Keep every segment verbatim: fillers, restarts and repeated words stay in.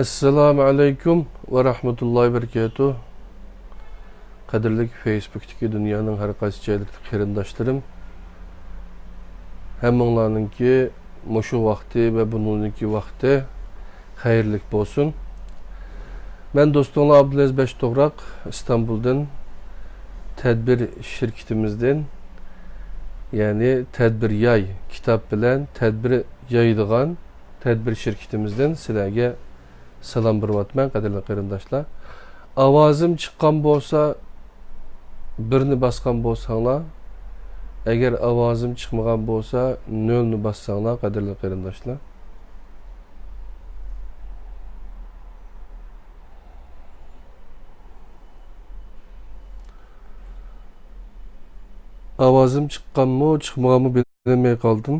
ئەسسالامۇ ئەلەيكۇم ۋە رەھمەتۇللاھى ۋە بەرىكاتۇھ. قەدىرلىك فېيسبۇكتىكى دۇنيانىڭ ھەر قايسى جايلىرىدىكى قېرىنداشلىرىم، ھەممىڭلارنىڭكى مۇشۇ ۋاقتى ۋە بۇنىڭدىكى ۋاقتى خەيرلىك بولسۇن. مەن دوستۇڭلار ئابدۇلئەزىز بەشتوغراق، ئىستانبۇلدىن، تەدبىر شىركىتىمىزدىن، يەنى تەدبىر ياي، كىتاب بىلەن تەدبىر يايىدىغان تەدبىر شىركىتىمىزدىن سىلەرگە سالام بېرىۋاتىمەن، قەدىرلىك قېرىنداشلار. ئاۋازىم چىققان بولسا، بىرنى باسقان بولساڭلار، ئەگەر ئاۋازىم چىقمىغان بولسا، نۆلنى باسساڭلار، قەدىرلىك قېرىنداشلار. ئاۋازىم چىققانمۇ، چىقمىغانمۇ بىلمەي قالدىم.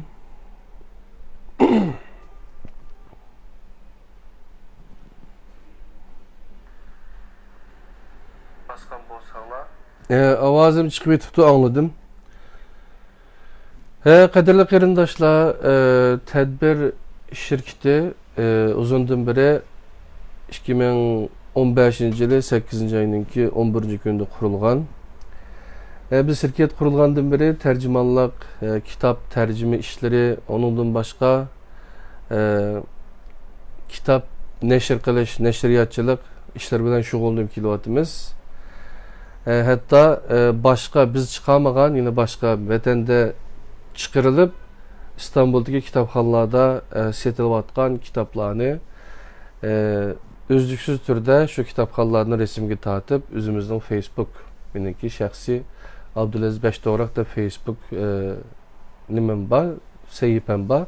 باسقان بولساڭلار. ئاۋازىم چىقىپ يېتىپتۇ، ئاڭلىدىم. ھە، قەدىرلىك قېرىنداشلار، ئە، تەدبىر شىركىتى، ئە، ئۇزۇندىن بېرى ئىككى مىڭ ئون بەشىنچى يىلى سەككىزىنچى ئاينىڭكى ئون بىرىنچى كۈنىدە قۇرۇلغان. ئە، بىز شىركەت قۇرۇلغاندىن بېرى تەرجىمانلىق، ئە، كىتاب تەرجىمە ئىشلىرى، ئۇنىڭدىن باشقا، ئە، كىتاب نەشر قىلىش، نەشرىياتچىلىق ئىشلىرى بىلەن شۇغۇللىنىپ كېلىۋاتىمىز. ئە، ھەتتا، ئە، باشقا، بىز چىقارمىغان، يەنە باشقا ۋەتەندە چىقىرىلىپ، ئىستانبۇلدىكى كىتابخانىلاردا، ئە، سېتىلىۋاتقان كىتابلارنى، ئە، ئۈزلۈكسىز تۈردە شۇ كىتابخانىلارنى رەسىمگە تارتىپ، ئۆزىمىزنىڭ فېيسبۇك، مېنىڭكى شەخسىي ئابدۇلئەزىز بەشتوغراق دەپ فېيسبۇك، ئە، نېمەم بار، سەھىپەم بار.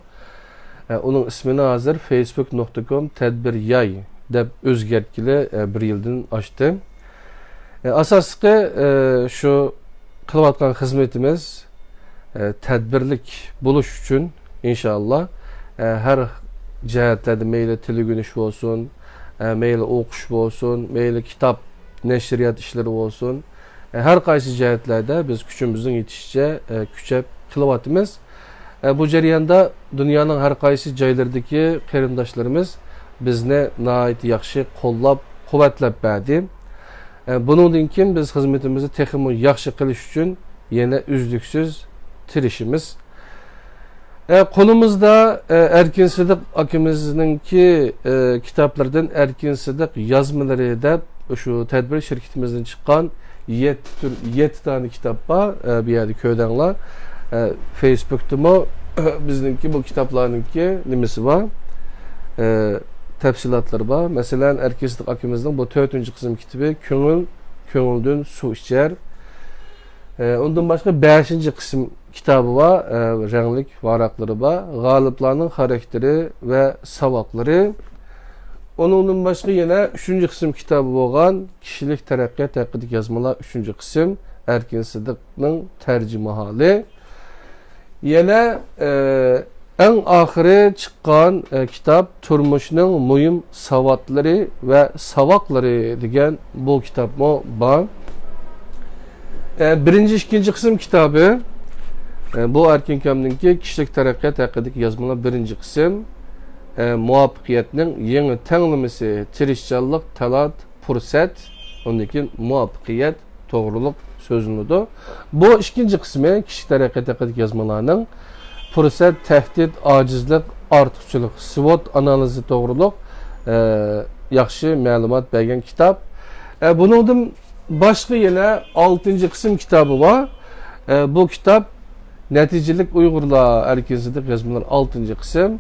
ئە، ئۇنىڭ ئىسمىنى ھازىر فېيسبۇك نۇقتا كوم تەدبىر ياي دەپ ئۆزگەرتكىلى، ئە، بىر يىلدىن ئاشتى. ئە، ئاساسلىقى، ئە، شۇ قىلىۋاتقان خىزمىتىمىز، ئە، تەدبىرلىك بولۇش ئۈچۈن، ئىنشائاللا، ئە، ھەر جەھەتلەردە مەيلى تىل ئۆگىنىش بولسۇن، ئە، مەيلى ئوقۇش بولسۇن، مەيلى كىتاب نەشرىيات ئىشلىرى بولسۇن، ھەر قايسى جەھەتلەردە بىز كۈچىمىزنىڭ يېتىشىچە، ئە، كۈچەپ قىلىۋاتىمىز. ئە، بۇ جەرياندا دۇنيانىڭ ھەر قايسى جايلىرىدىكى قېرىنداشلىرىمىز بىزنى ناھايىتى ياخشى قوللاپ، قۇۋۋەتلەپ بەردى. ئە، بۇنىڭدىن كېيىن بىز خىزمىتىمىزنى تېخىمۇ ياخشى قىلىش ئۈچۈن يەنە ئۈزلۈكسىز تىرىشىمىز. ئە، قولىمىزدا، ئە، ئەركىن سىدىق ئاكىمىزنىڭكى، ئە، كىتابلىرىدىن ئەركىن سىدىق يازمىلىرى دەپ، شۇ تەدبىر شىركىتىمىزدىن چىققان يەتتە تۈر، يەتتە دانە كىتاب بار. ئە، بۇ يەردە كۆردۈڭلار. ئە، فېيسبۇكتىمۇ بىزنىڭكى بۇ كىتابلارنىڭكى نېمىسى بار؟ ئە، تەپسىلاتلىرى بار. مەسىلەن، ئەركىن سىدىق ئاكىمىزنىڭ بۇ تۆتىنچى قىسىم كىتابى كۆڭۈل، كۆڭۈلدىن سۇ ئىچەر. ئە، ئۇندىن باشقا بەشىنچى قىسىم كىتابى بار، ئە، رەڭلىك ۋاراقلىرى بار، غالىپلارنىڭ خاراكتېرى ۋە ساۋاقلىرى. ئۇنىڭدىن باشقا يەنە ئۈچىنچى قىسىم كىتابى بولغان كىشىلىك تەرەققىيات ھەققىدىكى يازمىلار، ئۈچىنچى قىسىم، ئەركىن سىدىقنىڭ تەرجىمىھالى. يەنە، ئە، ئەڭ ئاخىرى چىققان، ئە، كىتاب تۇرمۇشنىڭ مۇھىم ساۋاتلىرى ۋە ساۋاقلىرى دېگەن بۇ كىتابمۇ بار. ئە، بىرىنچى، ئىككىنچى قىسىم كىتابى، ئە، بۇ ئەركىن ئاكامنىڭكى كىشىلىك تەرەققىيات ھەققىدىكى يازمىلار بىرىنچى قىسىم، ئە، مۇۋەپپەقىيەتنىڭ يېڭى تەڭلىمىسى، تىرىشچانلىق، تالانت، پۇرسەت، ئۇندىن كېيىن مۇۋەپپەقىيەت توغرۇلۇق سۆزلىنىدۇ. بۇ ئىككىنچى قىسمى كىشىلىك تەرەققىيات ھەققىدىكى يازمىلارنىڭ پۇرسەت، تەھدىت، ئاجىزلىق، ئارتۇقچىلىق، سۋوت ئانالىزى توغرۇلۇق، ئە، ياخشى مەلۇمات بەرگەن كىتاب. ئە، بۇنىڭدىن باشقا يەنە ئالتىنچى قىسىم كىتابى بار. ئە، بۇ كىتاب نەتىجىلىك ئۇيغۇرلار، ئەركىن سىدىق يازمىلىرى، ئالتىنچى قىسىم.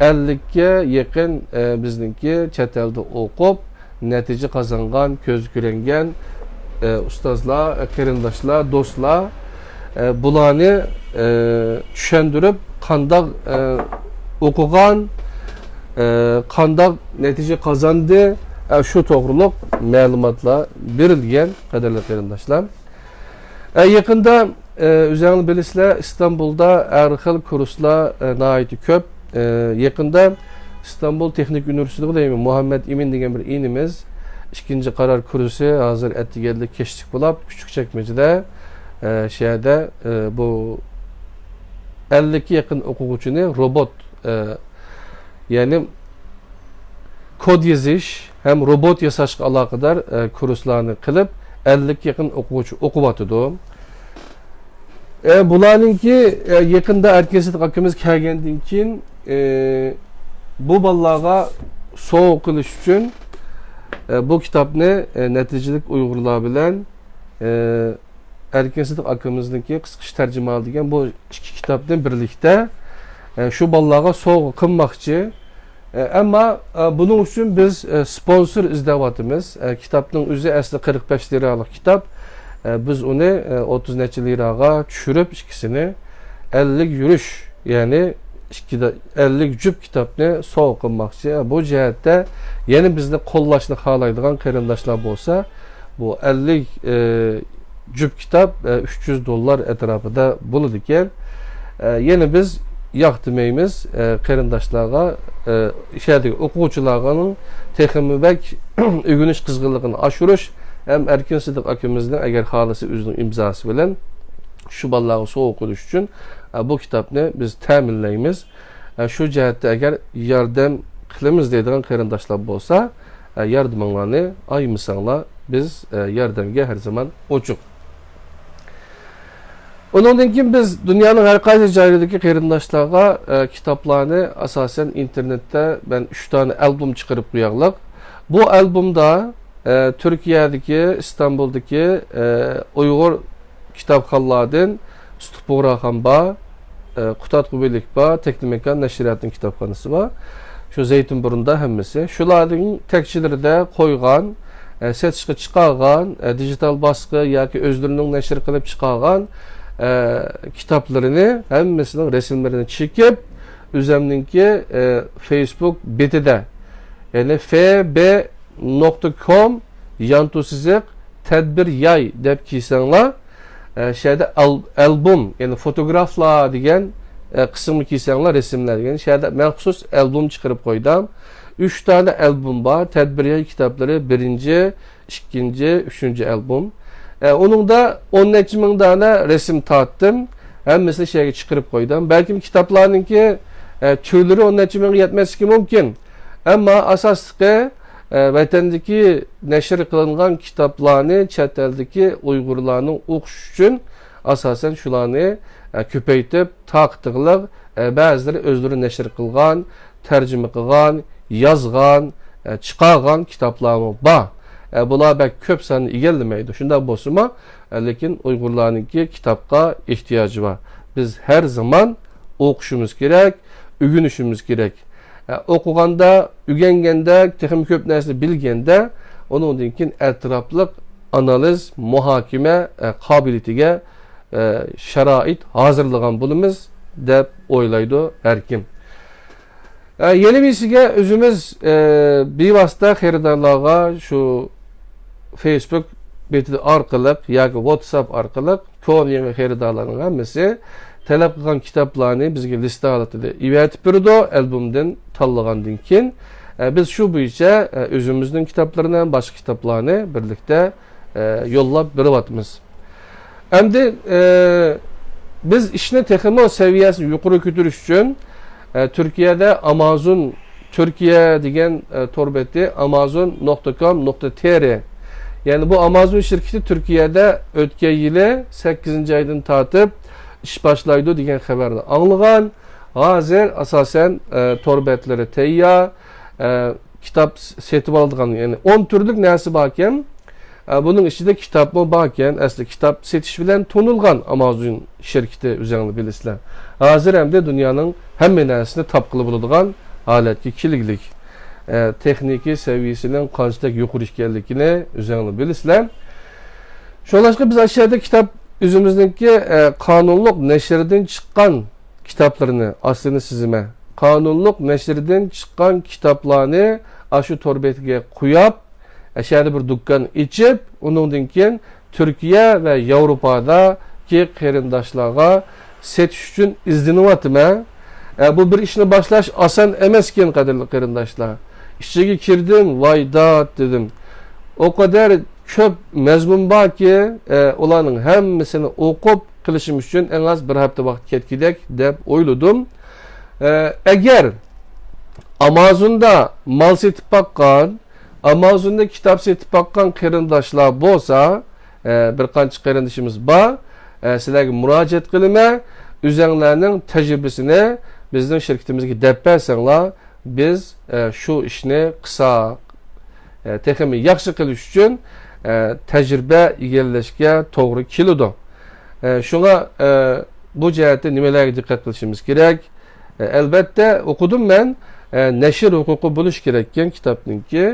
ئەللىككە يېقىن، ئە، بىزنىڭكى چەت ئەلدە ئوقۇپ، نەتىجە قازانغان، كۆزگە كۆرۈنگەن، ئە، ئۇستازلار، ئە، قېرىنداشلار، دوستلار، ئە، بۇلارنى، ئە، چۈشەندۈرۈپ، قانداق، ئە، ئوقۇغان، ئە، قانداق نەتىجە قازاندى، ئە، شۇ توغرۇلۇق مەلۇماتلار بېرىلگەن، قەدىرلىك قېرىنداشلار. ئە، يېقىندا، ئە، ئۆزەڭلار بىلىسىلەر، ئىستانبۇلدا ھەر خىل كۇرسلار، ئە، ناھايىتى كۆپ. ئە، يېقىندا ئىستانبۇل تېخنىك ئۇنىۋېرسىتېتىغا دەيمەن، مۇھەممەد ئىمىن دېگەن بىر ئىنىمىز ئىككىنچى قارار كۇرسى ھازىر ئەتىگەنلىك كەچلىك بولاپ، كۈچۈكچەكمەجىدە، ئە، شەھەردە، ئە، بۇ ئەللىككە يېقىن ئوقۇغۇچىنى روبوت، ئە، يەنى كود يېزىش ھەم روبوت ياساشقا ئالاقىدار، ئە، كۇرسلارنى قىلىپ، ئەللىككە يېقىن ئوقۇغۇچى ئوقۇۋاتىدۇ. ئە، بۇلارنىڭكى، ئە، يېقىندا ئەركىن سىدىق ئاكىمىز كەلگەندىن كېيىن، ئە، بۇ بالىلارغا سوۋغا قىلىش ئۈچۈن، ئە، بۇ كىتابنى، ئە، نەتىجىلىك ئۇيغۇرلار بىلەن، ئە، ئەركىن سىدىق ئاكىمىزنىڭكى قىسقىچە تەرجىمىھالى دېگەن بۇ ئىككى كىتابنى بىرلىكتە، ئە، شۇ بالىلارغا سوۋغا قىلماقچى. ئە، ئەمما، ئە، بۇنىڭ ئۈچۈن بىز، ئە، سپونسور ئىزدەۋاتىمىز. ئە، كىتابنىڭ ئۆزى ئەسلى قىرىق بەش لىرالىق كىتاب. ئە، بىز ئۇنى، ئە، ئوتتۇز نەچچە لىراغا چۈشۈرۈپ، ئىككىسىنى ئەللىك يۈرۈش، يەنى ئىككىدە ئەللىك جۈپ كىتابنى سوۋغا قىلماقچى. ئە، بۇ جەھەتتە يەنە بىزنى قوللاشنى خالايدىغان قېرىنداشلار بولسا، بۇ ئەللىك، ئە، جۈپ كىتاب، ئە، ئۈچ يۈز دوللار ئەتراپىدا بولىدىكەن. ئە، يەنە بىز ياق دېمەيمىز، ئە، قېرىنداشلارغا، ئە، شەھەردىكى ئوقۇغۇچىلارنىڭ تېخىمۇ بەك ئۆگىنىش قىزغىنلىقىنى ئاشۇرۇش ھەم ئەركىن سىدىق ئاكىمىزنىڭ ئەگەر خالىسا ئۆزىنىڭ ئىمزاسى بىلەن شۇ بالىلارغا سوۋغا قىلىش ئۈچۈن، ئە، بۇ كىتابنى بىز تەمىنلەيمىز. ئە، شۇ جەھەتتە ئەگەر ياردەم قىلىمىز دەيدىغان قېرىنداشلار بولسا، ئە، ياردىمىڭلارنى ئايىمىساڭلار، بىز، ئە، ياردەمگە ھەر زامان ئوچۇق. ئۇنىڭدىن كېيىن بىز دۇنيانىڭ ھەر قايسى جايلىرىدىكى قېرىنداشلارغا، ئە، كىتابلارنى ئاساسەن ئىنتېرنېتتە مەن ئۈچ دانە ئالبوم چىقىرىپ قوياقلىق. بۇ ئالبومدا، ئە، تۈركىيەدىكى، ئىستانبۇلدىكى، ئە، ئۇيغۇر كىتابخانلاردىن سۇتۇق بۇغراخان بار، ئە، قۇتادغۇ بىلىك بار، تەكلىماكان نەشرىياتنىڭ كىتابخانىسى بار. شۇ زەيتىنبۇرنۇدا ھەممىسى. شۇلارنىڭ تەكچىلىرىدە قويغان، ئە، سېتىشقا چىقارغان، ئە، دىجىتال باسقى ياكى ئۆزلىرىنىڭ نەشر قىلىپ چىقارغان، ئە، كىتابلىرىنى ھەممىسىنىڭ رەسىملىرىنى چېكىپ، ئۆزەمنىڭكى، ئە، فېيسبۇك بېتىدە، يەنى ف ب نۇقتا كوم يانتۇ سىزىق تەدبىر ياي دەپ كىرسەڭلار، ئە، شۇ يەردە ئال-، ئالبوم، يەنى فوتوگرافلار دېگەن، ئە، قىسىمغا كىرسەڭلار، رەسىملەر دېگەن، شۇ يەردە مەخسۇس ئالبوم چىقىرىپ قويدۇم. ئۈچ دانە ئالبوم بار، تەدبىر ياي كىتابلىرى، بىرىنچى، ئىككىنچى، ئۈچىنچى ئالبوم. ئە، ئۇنىڭدا ئون نەچچە مىڭ دانە رەسىم تارتتىم. ھەممىسىنى شۇ يەرگە چىقىرىپ قويدۇم. بەلكىم كىتابلارنىڭكى، ئە، تۈرلىرى ئون نەچچە مىڭغا يەتمەسلىكى مۇمكىن. ئەمما ئاساسلىقى، ئە، ۋەتەندىكى نەشر قىلىنغان كىتابلارنى چەت ئەلدىكى ئۇيغۇرلارنىڭ ئوقۇشى ئۈچۈن ئاساسەن شۇلارنى، ئە، كۆپەيتىپ، تارقىتىقلىق، ئە، بەزىلىرى ئۆزلىرى نەشر قىلغان، تەرجىمە قىلغان، يازغان، ئە، چىقارغان كىتابلارمۇ بار. ئە، بۇلار بەك كۆپ ساننى ئىگىلىمەيدۇ. شۇنداق بولسىمۇ، ئە، لېكىن ئۇيغۇرلارنىڭكى كىتابقا ئېھتىياجى بار. بىز ھەر زامان ئوقۇشىمىز كېرەك، ئۆگىنىشىمىز كېرەك. ئە، ئوقۇغاندا، ئۆگەنگەندە، تېخىمۇ كۆپ نەرسىنى بىلگەندە، ئۇنىڭدىن كېيىن ئەتراپلىق ئانالىز، مۇھاكىمە، ئە، قابىلىيىتىگە، ئە، شارائىت ھازىرلىغان بولىمىز دەپ ئويلايدۇ ھەر كىم. ئە، يەنە بىرسىگە ئۆزىمىز، ئە، بىۋاسىتە خېرىدارلارغا شۇ فېيسبۇك بېتى ئارقىلىق ياكى ۋاتساپ ئارقىلىق كونا يېڭى خېرىدارلارنىڭ ھەممىسى تەلەپ قىلغان كىتابلارنى بىزگە لىستا ھالىتىدە ئەۋەتىپ بېرىدۇ، ئالبومدىن تاللىغاندىن كېيىن. ئە، بىز شۇ بويىچە، ئە، ئۆزىمىزنىڭ كىتابلىرىنى ھەم باشقا كىتابلارنى بىرلىكتە، ئە، يوللاپ بېرىۋاتىمىز. ئەمدى، ئە، بىز ئىشنى تېخىمۇ سەۋىيەسىنى يۇقىرى كۆتۈرۈش ئۈچۈن، ئە، تۈركىيەدە ئامازون تۈركىيە دېگەن، ئە، تور بېتى، ئامازون نۇقتا كوم نۇقتا تر. يەنى بۇ ئامازون شىركىتى تۈركىيەدە ئۆتكەن يىلى سەككىزىنچى ئايدىن تارتىپ ئىش باشلايدۇ دېگەن خەۋەرنى ئاڭلىغان. ھازىر ئاساسەن، ئە، تور بەتلىرى تەييار، ئە، كىتاب س-، سېتىۋالىدىغان، يەنى ئون تۈرلۈك نەرسە باركەن. ئە، بۇنىڭ ئىچىدە كىتابمۇ باركەن. ئەسلى كىتاب سېتىش بىلەن تونۇلغان ئامازون شىركىتى، ئۆزەڭلار بىلىسىلەر. ھازىر ئەمدى دۇنيانىڭ ھەممە نەرسىسىنى تاپقىلى بولىدىغان ھالەتكە كېلىگلىك. ئە، تېخنىكا سەۋىيەسىنىڭ قانچىلىك يۇقىرى ئىكەنلىكىنى ئۆزەڭلار بىلىسىلەر. شۇڭلاشقا بىز ئاشۇ يەردە كىتاب ئۆزىمىزنىڭكى، ئە، قانۇنلۇق نەشردىن چىققان كىتابلىرىنى، ئاستىنى سىزىمەن. قانۇنلۇق نەشردىن چىققان كىتابلارنى ئاشۇ تور بېتىگە قويۇپ، ئەشەدە بىر دۇكان ئېچىپ، ئۇنىڭدىن كېيىن تۈركىيە ۋە ياۋروپادىكى قېرىنداشلارغا سېتىش ئۈچۈن ئىزدىنىۋاتىمەن. ئە، بۇ بىر ئىشنى باشلاش ئاسان ئەمەسكەن، قەدىرلىك قېرىنداشلار. ئىچىگە كىردىم، ۋاي داد دېدىم. ئۇ قەدەر كۆپ مەزمۇن باركى، ئە، ئۇلارنىڭ ھەممىسىنى ئوقۇپ قىلىشىم ئۈچۈن ئەڭ ئاز بىر ھەپتە ۋاقىت كەتكۈدەك دەپ ئويلىدىم. ئە، ئەگەر ئامازوندا مال سېتىپ باققان، ئامازوندا كىتاب سېتىپ باققان قېرىنداشلار بولسا، ئە، بىر قانچە قېرىندىشىمىز بار. ئە، سىلەرگە مۇراجىئەت قىلىمەن، ئۆزەڭلارنىڭ تەجرىبىسىنى بىزنىڭ شىركىتىمىزگە دەپ بەرسەڭلار، بىز، ئە، شۇ ئىشنى قىلساق، ئە، تېخىمۇ ياخشى قىلىش ئۈچۈن، ئە، تەجرىبە ئىگىلەشكە توغرا كېلىدۇ. ئە، شۇڭا، ئە، بۇ جەھەتتە نېمىلەرگە دىققەت قىلىشىمىز كېرەك؟ ئە، ئەلۋەتتە، ئوقۇدۇم مەن، ئە، نەشر ھوقۇقى بولۇش كېرەككەن كىتابنىڭكى،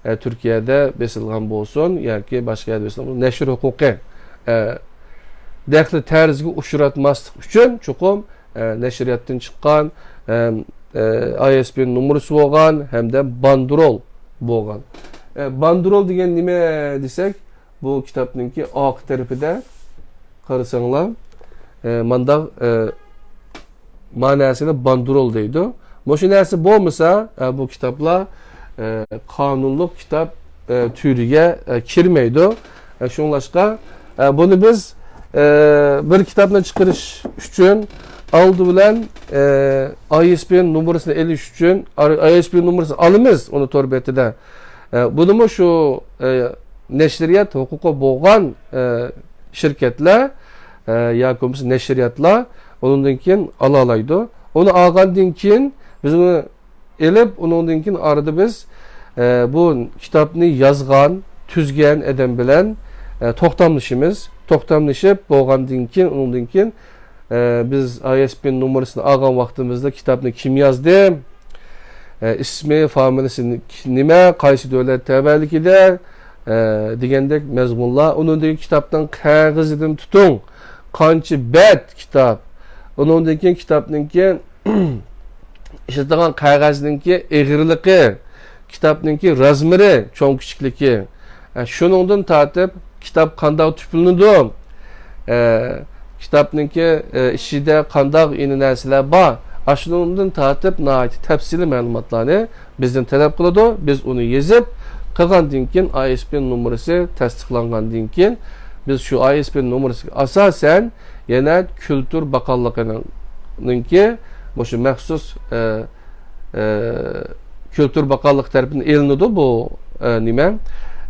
ئە، تۈركىيەدە بېسىلغان بولسۇن ياكى باشقا يەردە بېسىلغان بولسۇن، نەشر ھوقۇقى، ئە، دەخلى تەرزىگە ئۇچراتماسلىق ئۈچۈن چوقۇم، ئە، نەشرىياتتىن چىققان، ئە، ئە، ئاي ئېس بى ئېن نومۇرىسى بولغان ھەمدە باندرول بولغان. ئە، باندرول دېگەن نېمە دېسەك، بۇ كىتابنىڭكى ئارقا تەرىپىدە قارىساڭلار، ئە، مانداق، ئە، ماناسىنى باندرول دەيدۇ. مۇشۇ نەرسە بولمىسا، ئە، بۇ كىتابلار، ئە، قانۇنلۇق كىتاب، ئە، تۈرىگە، ئە، كىرمەيدۇ. ئە، شۇڭلاشقا، ئە، بۇنى بىز، ئە، بىر كىتابنى چىقىرىش ئۈچۈن ئالدى بىلەن، ئە، ئاي ئېس بى ئېن نومۇرىسىنى ئېلىش ئۈچۈن، ئاي ئېس بى ئېن نومۇرىسىنى ئالىمىز ئۇنى تور بېتىدە. ئە، بۇنىمۇ شۇ، ئە، نەشرىيات ھوقۇقى بولغان، ئە، شىركەتلەر، ئە، ياكى بولمىسا نەشرىياتلار ئۇنىڭدىن كېيىن ئالالايدۇ. ئۇنى ئالغاندىن كېيىن بىز ئۇنى ئېلىپ، ئۇنىڭدىن كېيىن ئارىدا بىز، ئە، بۇ كىتابنى يازغان، تۈزگەن ئادەم بىلەن، ئە، توختاملىشىمىز. توختاملىشىپ بولغاندىن كېيىن، ئۇنىڭدىن كېيىن، ئە، بىز ئاي ئېس بى ئېن نومۇرىسىنى ئالغان ۋاقتىمىزدا كىتابنى كىم يازدى، ئە، ئىسمى، فامىلىسى نېمە، قايسى دۆلەت تەۋەلىكىدە، ئە، دېگەندەك مەزمۇنلار. ئۇنىڭدىن كېيىن كىتابنىڭ قەغىزىدىن تۇتۇڭ، قانچە بەت كىتاب، ئۇنىڭدىن كېيىن كىتابنىڭكى ئىشلىتىدىغان قەغەزنىڭكى ئېغىرلىقى، كىتابنىڭكى رازمېرى، چوڭ كىچىكلىكى، ئە، شۇنىڭدىن تارتىپ كىتاب قانداق تۈپلىنىدۇ، ئە، كىتابنىڭكى، ئە، ئىچىدە قانداق يەنە نەرسىلەر بار، ئاشۇنىڭدىن تارتىپ ناھايىتى تەپسىلىي مەلۇماتلارنى بىزدىن تەلەپ قىلىدۇ. بىز ئۇنى يېزىپ قىلغاندىن كېيىن، ئاي ئېس بى ئېن نومۇرىسى تەستىقلانغاندىن كېيىن، بىز شۇ ئاي ئېس بى ئېن نومۇرىسىغا ئاساسەن يەنە كۈلتۈر باققانلىقىنىڭكى مۇشۇ مەخسۇس، ئە، ئە، كۈلتۈر باققانلىقى تەرىپىدىن ئېلىنىدۇ بۇ، ئە، نېمە؟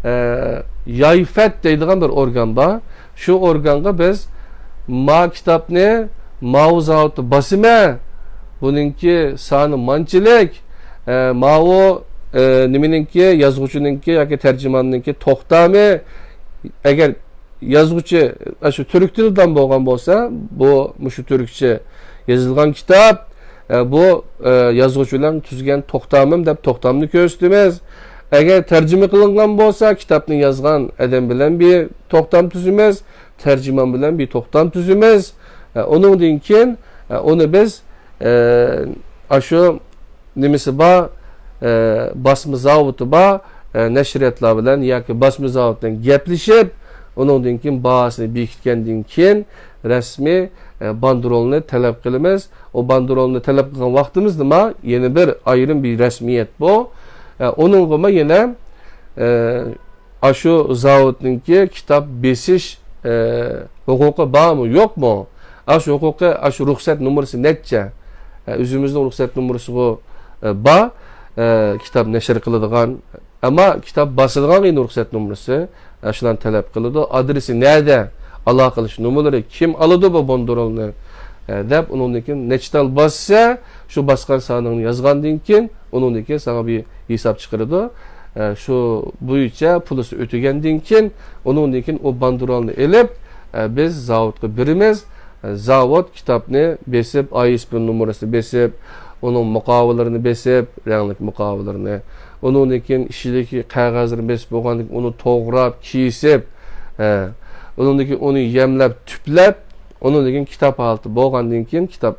ئە، يايفەت دەيدىغان بىر ئورگان بار. شۇ ئورگانغا بىز ما كىتابنى ماۋۇ زاۋۇتتا باسىمەن، بۇنىڭكى سانى مانچىلىك، ئە، ماۋۇ، ئە، نېمىنىڭكى، يازغۇچىنىڭكى ياكى تەرجىماننىڭكى توختامى، ئەگەر يازغۇچى ئاشۇ تۈرك تىلىدىن بولغان بولسا، بۇ مۇشۇ تۈركچە يېزىلغان كىتاب، ئە، بۇ، ئە، يازغۇچى بىلەن تۈزگەن توختامىم دەپ توختامنى كۆرسىتىمىز. ئەگەر تەرجىمە قىلىنغان بولسا، كىتابنى يازغان ئادەم بىلەن بىر توختام تۈزىمىز، تەرجىمان بىلەن بىر توختام تۈزىمىز. ئە، ئۇنىڭدىن كېيىن، ئە، ئۇنى بىز، ئە، ئاشۇ نېمىسى بار، ئە، باسما زاۋۇتى بار، ئە، نەشرىياتلار بىلەن ياكى باسما زاۋۇت بىلەن گەپلىشىپ، ئۇنىڭدىن كېيىن باھاسىنى بېكىتكەندىن كېيىن رەسمىي، ئە، باندرولنى تەلەپ قىلىمىز. ئۇ باندرولنى تەلەپ قىلغان ۋاقتىمىزدىمۇ يەنە بىر ئايرىم بىر رەسمىيەت بۇ. ئە، ئۇنىڭغىمۇ يەنە، ئە، ئاشۇ زاۋۇتنىڭكى كىتاب بېسىش، ئە، ھوقۇقى بارمۇ، يوقمۇ؟ ئاشۇ ھوقۇقى، ئاشۇ رۇخسەت نومۇرىسى نەچچە؟ ئە، ئۆزىمىزنىڭ رۇخسەت نومۇرىسىغۇ، ئە، بار، ئە، كىتاب نەشر قىلىدىغان. ئەمما كىتاب باسىدىغان يەنە رۇخسەت نومۇرىسى، ئە، شۇلارنى تەلەپ قىلىدۇ. ئادرېسى نەدە؟ ئالاقىلىشىش نومۇرلىرى، كىم ئالىدۇ بۇ باندرولنى؟ ئە، دەپ، ئۇنىڭدىن كېيىن نەچچە تال باسسا، شۇ باسقان سانىڭنى يازغاندىن كېيىن، ئۇنىڭدىن كېيىن ساڭا بىر ھېساب چىقىرىدۇ. ئە، شۇ بويىچە پۇلىسى ئۆتىگەندىن كېيىن، ئۇنىڭدىن كېيىن ئۇ باندرولنى ئېلىپ، ئە، بىز زاۋۇتقا بېرىمىز. ئە، زاۋۇت كىتابنى بېسىپ، ئاي ئېس بى نومۇرىسىنى بېسىپ، ئۇنىڭ مۇقاۋىلىرىنى بېسىپ، رەڭلىك مۇقاۋىلىرىنى، ئۇنىڭدىن كېيىن ئىچىدىكى قەغەزلىرىنى بېسىپ بولغاندىن كېيىن، ئۇنى توغراپ، كېسىپ، ئە، ئۇنىڭدىن كېيىن ئۇنى يەملەپ، تۈپلەپ، ئۇنىڭدىن كېيىن كىتاب ھالىتى بولغاندىن كېيىن، كىتاب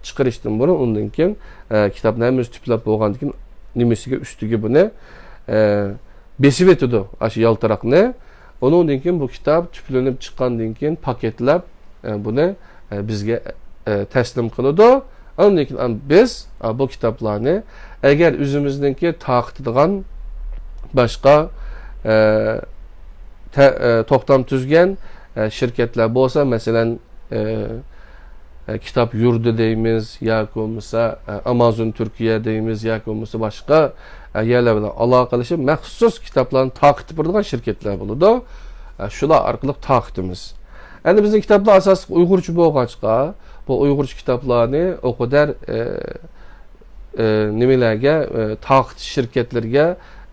چىقىرىشتىن بۇرۇن، ئۇنىڭدىن كېيىن، ئە، كىتابنى ھەممىسى تۈپلەپ بولغاندىن كېيىن، نېمىسىگە، ئۈستىگە بۇنى، ئە، بېسىۋېتىدۇ، ئاشۇ يالتىراقنى. ئۇنىڭدىن كېيىن بۇ كىتاب تۈپلىنىپ چىققاندىن كېيىن پاكېتلاپ، ئە، بۇنى، ئە، بىزگە، ئە، تەسلىم قىلىدۇ. ئاندىن كېيىن بىز، ئە، بۇ كىتابلارنى ئەگەر ئۆزىمىزنىڭكى تارقىتىدىغان باشقا، ئە، تە-، ئە، توختام تۈزگەن، ئە، شىركەتلەر بولسا، مەسىلەن، ئە، ئە، كىتاب يۇرتى دەيمىز، ياكى بولمىسا، ئە، ئامازون تۈركىيە دەيمىز، ياكى بولمىسا باشقا، ئە، يەرلەر بىلەن ئالاقىلىشىپ، مەخسۇس كىتابلارنى تارقىتىپ بېرىدىغان شىركەتلەر بولىدۇ. ئە، شۇلار ئارقىلىق تارقىتىمىز. ئەمدى بىزنىڭ كىتابلار ئاساسلىق ئۇيغۇرچە بولغاچقا، بۇ ئۇيغۇرچە كىتابلارنى ئۇ قەدەر، ئە، ئە، نېمىلەرگە، ئە، تارقىتىش شىركەتلىرىگە،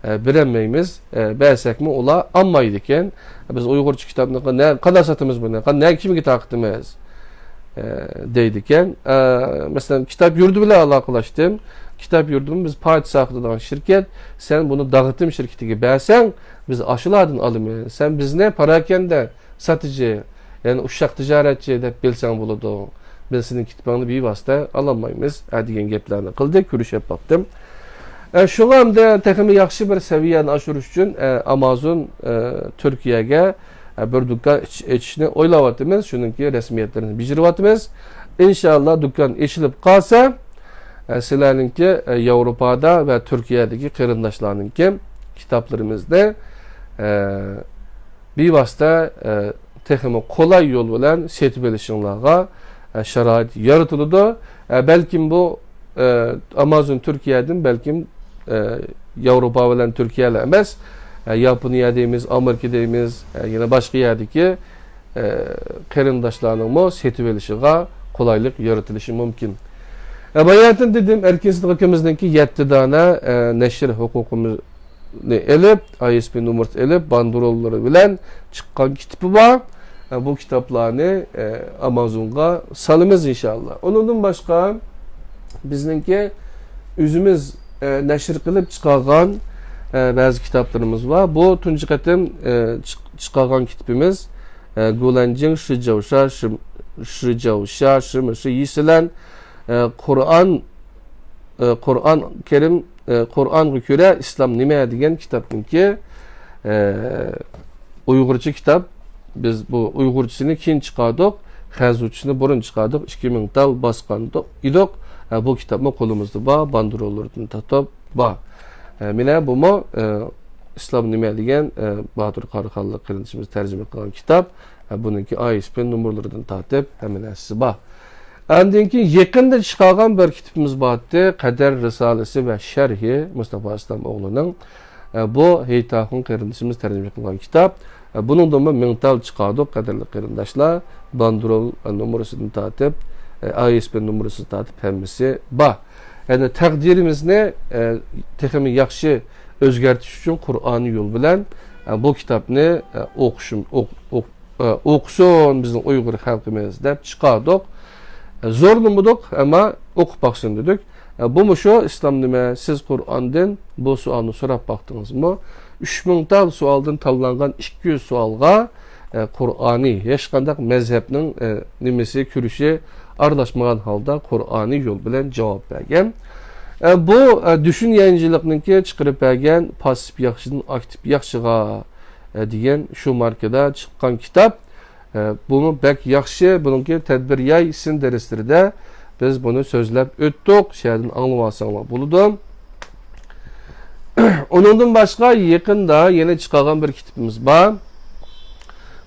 ئە، بېرەلمەيمىز. ئە، بەرسەكمۇ ئۇلار ئالمايدىكەن. بىز ئۇيغۇرچە كىتابنى نە-، قانداق ساتىمىز بۇنى؟ قا-، نە-، كىمگە تارقىتىمىز؟ ئە، دەيدىكەن. ئە، مەسىلەن، كىتاب يۇرتى بىلەن ئالاقىلاشتىم. كىتاب يۇرتىمۇ بىز پايدا ساقلىدىغان شىركەت. سەن بۇنى داغىتىم شىركىتىگە بەرسەڭ، بىز ئاشۇلاردىن ئالىمىز. سەن بىزنى پاراكەندە ساتىجى، يەنى ئۇششاق تىجارەتچى دەپ بىلسەڭ بولىدۇ. بىز سېنىڭ كىتابىڭنى بىۋاسىتە ئالالمايمىز، ئە، دېگەن گەپلەرنى قىلدى، كۆرۈشۈپ باقتىم. ئە، شۇڭا ئەمدى تېخىمۇ ياخشى بىر سەۋىيەنى ئاشۇرۇش ئۈچۈن، ئە، ئامازون، ئە، تۈركىيەگە، ئە، بىر دۇكان ئېچ-، ئېچىشنى ئويلاۋاتىمىز. شۇنىڭكى رەسمىيەتلىرىنى بېجىرىۋاتىمىز. ئىنشائاللا، دۇكان ئېچىلىپ قالسا، ئە، سىلەرنىڭكى، ئە، ياۋروپادا ۋە تۈركىيەدىكى قېرىنداشلارنىڭكى كىتابلىرىمىزنى، ئە، بىۋاسىتە، ئە، تېخىمۇ قولاي يول بىلەن سېتىۋېلىشىڭلارغا، ئە، شارائىت يارىتىلىدۇ. ئە، بەلكىم بۇ، ئە، ئامازون تۈركىيەدىن بەلكىم، ئە، ياۋروپا بىلەن تۈركىيەلا ئەمەس، ئە، ياپونىيە دەيمىز، ئامېرىكا دەيمىز، ئە، يەنە باشقا يەردىكى، ئە، قېرىنداشلارنىڭمۇ سېتىۋېلىشىغا قولايلىق يارىتىلىشى مۇمكىن. ئە، باياتىن دېدىم، ئەركىن سىدىق ئاكىمىزنىڭكى يەتتە دانە، ئە، نەشر ھوقۇقىمىز ئېلىپ، ئاي ئېس بى نومۇرىنى ئېلىپ، باندېروللىرى بىلەن چىققان كىتابى بار. بۇ كىتابلارنى، ئە، ئامازونغا سالىمىز ئىنشائاللا. ئۇنىڭدىن باشقا بىزنىڭكى ئۆزىمىز، ئە، نەشر قىلىپ چىقارغان، ئە، بەزى كىتابلىرىمىز بار. بۇ تۇنجى قېتىم، ئە، چىق-، چىقارغان كىتابىمىز، ئە، گۇلەنجىڭ شىجاۋشا شىم-، شىجاۋشا شىمىشى يىسىلەن، ئە، قۇرئان، ئە، قۇرئان كەرىم ئە، قۇرئانغا كۆرە ئىسلام نېمە دېگەن كىتابنىڭكى، ئە، ئۇيغۇرچە كىتاب. بىز بۇ ئۇيغۇرچىسىنى كېيىن چىقاردۇق، خەنزۇچىسىنى بۇرۇن چىقاردۇق، ئىككى مىڭ تال باسقان ئىدۇق. ئە، بۇ كىتابمۇ قولىمىزدا بار، باندېروللىرىدىن تارتىپ بار. ئە، مانا بۇمۇ، ئە، ئىسلام نېمە دېگەن، ئە، باتۇر قاراخانلىق قېرىندىشىمىز تەرجىمە قىلغان كىتاب. ئە، بۇنىڭكى ئاي ئېس بى نومۇرلىرىدىن تارتىپ ھەممە نەرسىسى بار. ئاندىن كېيىن يېقىندا چىقارغان بىر كىتابىمىز بارتتى، قەدەر رىسالىسى ۋە شەرھى، مۇستافا ئىسلام ئوغلىنىڭ. ئە، بۇ ھېيتاخۇن قېرىندىشىمىز تەرجىمە قىلغان كىتاب. ئە، بۇنىڭدىنمۇ مىڭ تال چىقاردۇق، قەدىرلىك قېرىنداشلار. باندېرول، ئە، نومۇرىسىدىن تارتىپ، ئە، ئاي ئېس بى نومۇرىسىدىن تارتىپ ھەممىسى بار. يەنى تەقدىرىمىزنى، ئە، تېخىمۇ ياخشى ئۆزگەرتىش ئۈچۈن قۇرئانىي يول بىلەن، ئە، بۇ كىتابنى، ئە، ئوقۇشۇم-، ئوق-، ئوق-، ئە، ئوقۇسۇن بىزنىڭ ئۇيغۇر خەلقىمىز دەپ چىقاردۇق. ئە، زورلىمىدۇق، ئەمما ئوقۇپ باقسۇن دېدۇق. ئە، بۇمۇ شۇ، ئىسلام نېمە، سىز قۇرئاندىن بۇ سوئالنى سوراپ باقتىڭىزمۇ؟ ئۈچ مىڭ تال سوئالدىن تاللانغان ئىككى يۈز سوئالغا، ئە، قۇرئانىي، ھېچقانداق مەزھەپنىڭ، ئە، نېمىسى، كۈرىشى ئارىلاشمىغان ھالدا قۇرئانىي يول بىلەن جاۋاب بەرگەن. ئە، بۇ، ئە، دۈشۈن يەنجىلىقنىڭكى چىقىرىپ بەرگەن پاسسىپ ياخشىدىن ئاكتىپ ياخشىغا، ئە، دېگەن شۇ ماركىدا چىققان كىتاب. ئە، بۇمۇ بەك ياخشى. بۇنىڭكى تەدبىر ياي سىن دەرسلىرىدە بىز بۇنى سۆزلەپ ئۆتتۇق. شۇ يەردىن ئاڭلىۋالساڭلار بولىدۇ. ئۇنىڭدىن باشقا يېقىندا يەنە چىقارغان بىر كىتابىمىز بار.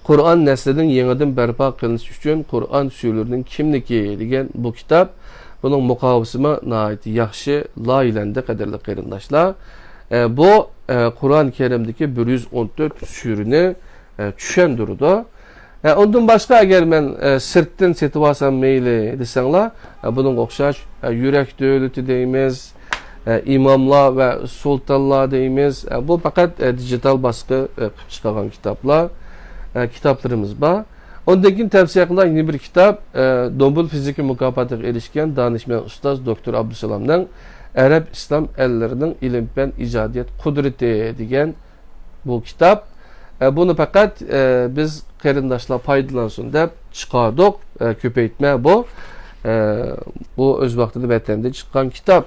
قۇرئان نەسلىنىڭ يېڭىدىن بەرپا قىلىنىشى ئۈچۈن قۇرئان سۈرىلىرىنىڭ كىملىكى دېگەن بۇ كىتاب. بۇنىڭ مۇقاۋىسىمۇ ناھايىتى ياخشى لايىھەلەندى، قەدىرلىك قېرىنداشلار. ئە، بۇ، ئە، قۇرئان كەرىمدىكى بىر يۈز ئون تۆت سۈرىنى، ئە، چۈشەندۈرىدۇ. ئە، ئۇندىن باشقا ئەگەر مەن، ئە، سىرتتىن سېتىۋالسام مەيلى دېسەڭلار، ئە، بۇنىڭغا ئوخشاش، ئە، يۈرەك دۆلىتى دەيمىز، ئە، ئىماملار ۋە سۇلتانلار دەيمىز. ئە، بۇ پەقەت، ئە، دىجىتال باسقى، ئە، قىلىپ چىقارغان كىتابلار، ئە، كىتابلىرىمىز بار. ئۇندىن كېيىن تەۋسىيە قىلار يەنە بىر كىتاب، ئە، نوبېل فىزىكا مۇكاپاتىغا ئېرىشكەن دانىشمەن ئۇستاز دوكتور ئابدۇسالامنىڭ ئەرەب ئىسلام ئەللىرىنىڭ ئىلىم-پەن ئىجادىيەت قۇدرىتى دېگەن بۇ كىتاب. ئە، بۇنى پەقەت، ئە، بىز قېرىنداشلار پايدىلانسۇن دەپ چىقاردۇق. ئە، كۆپەيتمە بۇ. ئە، بۇ ئۆز ۋاقتىدا ۋەتەندىن چىققان كىتاب.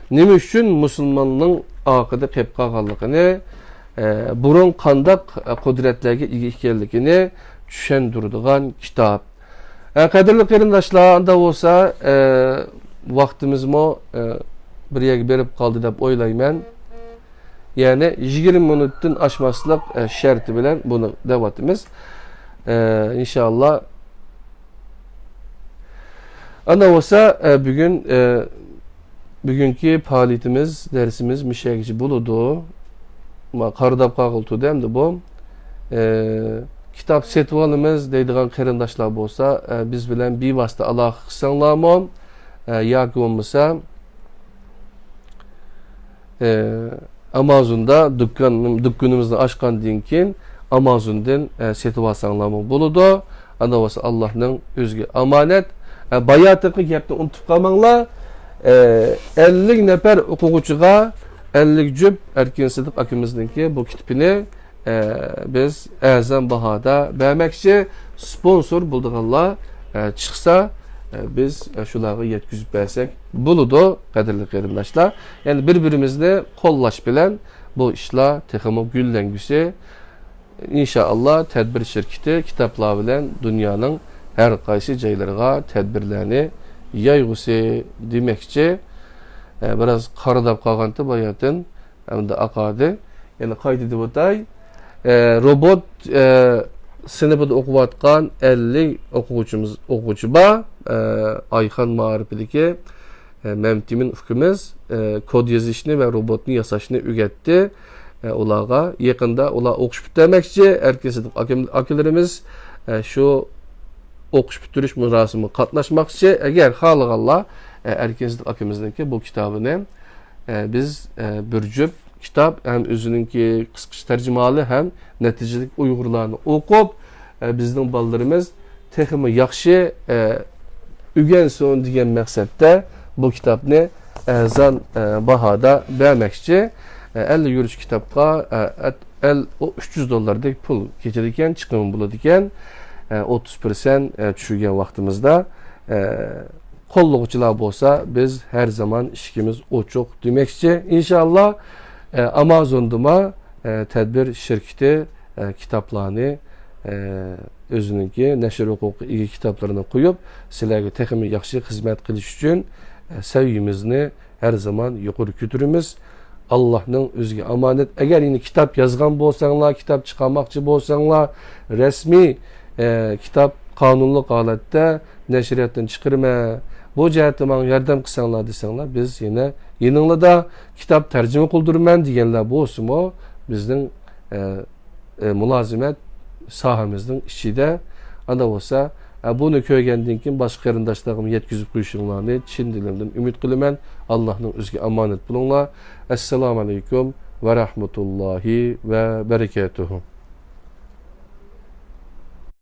نېمە ئۈچۈن مۇسۇلماننىڭ ئارقىدا قېلىپ قالغانلىقىنى، ئە، بۇرۇن قانداق، ئە، قۇدرەتلەرگە ئىگە ئىكەنلىكىنى چۈشەندۈرىدىغان كىتاب. ئە، قەدىرلىك قېرىنداشلار، ئاندا بولسا، ئە، ۋاقتىمىزمۇ، ئە، بىر يەرگە بېرىپ قالدى دەپ ئويلايمەن. يەنى يىگىرمە مىنۇتتىن ئاشماسلىق، ئە، شەرتى بىلەن بۇنى دەۋاتىمىز. ئە، ئىنشائاللا. ئانا بولسا، ئە، بۈگۈن، ئە، بۈگۈنكى پائالىيىتىمىز، دەرسىمىز مۇشۇ يەرگىچە بولىدۇ. ما، قارىداپ قالغىلى تۇردى ئەمدى بۇ. ئە، كىتاب سېتىۋالىمىز دەيدىغان قېرىنداشلار بولسا، ئە، بىز بىلەن بىۋاسىتە ئالاقە قىلساڭلارمۇ، ئە، ياكى بولمىسا، ئە، ئامازوندا دۇكان، دۇكىنىمىزنى ئاچقاندىن كېيىن ئامازوندىن، ئە، سېتىۋالساڭلارمۇ بولىدۇ. ئانا بولسا ئاللاھنىڭ ئۆزىگە ئامانەت. ئە، باياتىقى گەپنى ئۇنتۇپ قالماڭلار. ئە، ئەللىك نەپەر ئوقۇغۇچىغا ئەللىك جۈپ ئەركىن سىدىق ئاكىمىزنىڭكى بۇ كىتابىنى، ئە، بىز ئەرزان باھادا بەرمەكچى. سپونسور بولىدىغانلار، ئە، چىقسا، ئە، بىز، ئە، شۇلارغا يەتكۈزۈپ بەرسەك بولىدۇ، قەدىرلىك قېرىنداشلار. يەنى بىر-بىرىمىزنى قوللاش بىلەن بۇ ئىشلار تېخىمۇ گۈللەنگۈسى. ئىنشائاللا، تەدبىر شىركىتى كىتابلار بىلەن دۇنيانىڭ ھەر قايسى جايلىرىغا تەدبىرلەرنى يايغۇسى دېمەكچى. ئە، بىراز قارىداپ قالغانتى باياتىن، ئەمدى ئاقاردى. يەنە قايتا دەپ ئۆتەي. ئە، روبوت، ئە، سىنىپىدا ئوقۇۋاتقان ئەللىك ئوقۇغۇچىمىز، ئوقۇغۇچى بار. ئە، ئايخان مائارىپىدىكى ئە، مەمتىمىن ئۇكىمىز، ئە، كود يېزىشنى ۋە روبوتنى ياساشنى ئۆگەتتى، ئە، ئۇلارغا. يېقىندا ئۇلار ئوقۇش پۈتتۈرمەكچى، ئەركىن سىدىق ئاكىم-، ئاكىلىرىمىز، ئە، شۇ ئوقۇش پۈتتۈرۈش مۇراسىمىغا قاتناشماقچى. ئەگەر خالىغانلار، ئە، ئەركىن سىدىق ئاكىمىزنىڭكى بۇ كىتابىنى، ئە، بىز، ئە، بىر جۈپ كىتاب ھەم ئۆزىنىڭكى قىسقىچە تەرجىمىھالى ھەم نەتىجىلىك ئۇيغۇرلارنى ئوقۇپ، ئە، بىزنىڭ بالىلىرىمىز تېخىمۇ ياخشى، ئە، ئۆگەنسۇن دېگەن مەقسەتتە بۇ كىتابنى ئەرزان، ئە، باھادا بەرمەكچى. ئە، ئەللىك يۈرۈش كىتابقا، ئە، ئەت-، ئەل-، ئۇ ئۈچ يۈز دوللاردەك پۇل كېتىدىكەن، چىقىمى بولىدىكەن. ئە، ئوتتۇز پىرسەنت، ئە، چۈشۈرگەن ۋاقتىمىزدا، ئە، قوللىغۇچىلار بولسا، بىز ھەر زامان ئىشىكىمىز ئوچۇق دېمەكچى. ئىنشائاللا، ئە، ئامازوندىمۇ، ئە، تەدبىر شىركىتى، ئە، كىتابلارنى، ئە، ئۆزىنىڭكى نەشر ھوقۇقىغا ئىگە كىتابلىرىنى قويۇپ، سىلەرگە تېخىمۇ ياخشى خىزمەت قىلىش ئۈچۈن، ئە، سەۋىيىمىزنى ھەر زامان يۇقىرى كۆتۈرىمىز. ئاللاھنىڭ ئۆزىگە ئامانەت. ئەگەر يەنە كىتاب يازغان بولساڭلار، كىتاب چىقارماقچى بولساڭلار، رەسمىي، ئە، كىتاب قانۇنلۇق ھالەتتە نەشرىياتتىن چىقىرىمەن، بۇ جەھەتتە ماڭا ياردەم قىلساڭلار دېسەڭلار، بىز يەنە يېنىڭلاردا كىتاب تەرجىمە قىلدۇرىمەن دېگەنلەر بولسىمۇ، بىزنىڭ، ئە، ئە، مۇلازىمەت ساھەمىزنىڭ ئىچىدە. ئانا بولسا، ئە، بۇنى كۆرگەندىن كېيىن باشقا قېرىنداشلارغىمۇ يەتكۈزۈپ قويۇشۇڭلارنى چىن دىلىمدىن ئۈمىد قىلىمەن. ئاللاھنىڭ ئۆزىگە ئامانەت بولۇڭلار. ئەسسالامۇ ئەلەيكۇم ۋە رەھمەتۇللاھى ۋە بەرىكاتۇھۇ.